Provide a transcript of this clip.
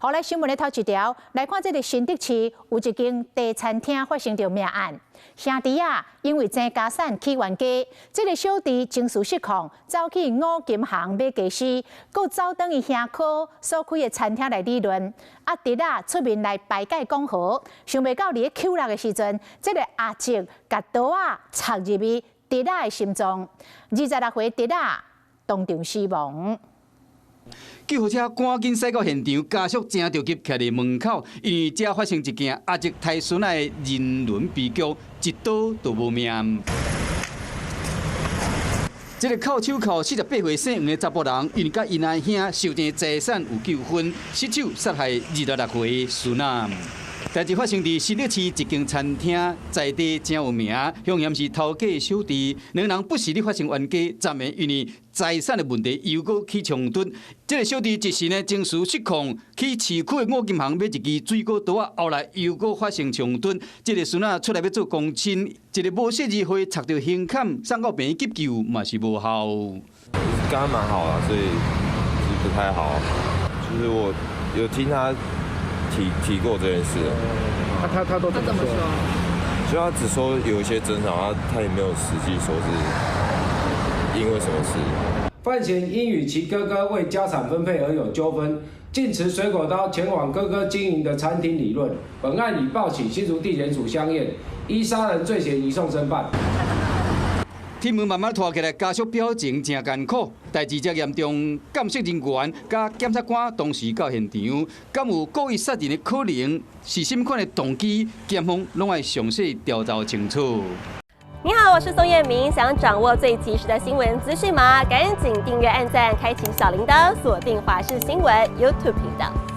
好，來新聞的頭一條，來看這个新竹市有一間茶餐廳發生著命案，兄弟仔因為爭家產起冤家，這个小弟情緒失控，走去五金行買家私，閣走轉去兄哥所開的餐廳來理論。阿弟仔出面來排解講和，想袂到佇咧抾抐的時陣，這个阿叔共刀仔插入去弟仔的心臟，26歲弟仔當場死亡。救護車趕緊駛到現場，家屬誠著急徛佇門口，因為遮發生一件阿叔刣孫仔的人倫悲劇，一刀就無命。這个銬手銬48歲姓黃的查埔人，因為佮𪜶阿兄相爭財產有糾紛，失手殺害26歲孫仔。代誌發生佇新竹市一間餐廳，在地誠有名，凶嫌是頭家小弟，兩人不時咧發生冤家，昨暝因為財產的問題又閣起衝突。這个小弟一時呢情緒失控，去市區的五金行買一支水果刀仔，後來又閣發生衝突。這个孫仔出來欲做公親，一个無細膩予伊插著胸坎，送到病院急救嘛是無效。跟他蠻好啊，所以是不太好。就是我有聽他提過這件事。他都怎麼說？就他只說有一些爭吵，他也沒有實際說是因為什麼事。范閒因與其哥哥為家產分配而有糾紛，竟持水果刀前往哥哥經營的餐廳理論。本案已報請新竹地檢署相驗，依殺人罪嫌移送偵辦。天門慢慢拖起來，家屬表情誠艱苦，代誌遮嚴重，鑑識人員佮檢察官同時到現場，敢有故意殺人的可能？是啥物款的動機？檢方攏愛詳細調查清楚。你好，我是宋燕明，想掌握最及時的新聞資訊嗎？趕緊訂閱、按讚、開啟小鈴鐺，鎖定華視新聞 YouTube 頻道。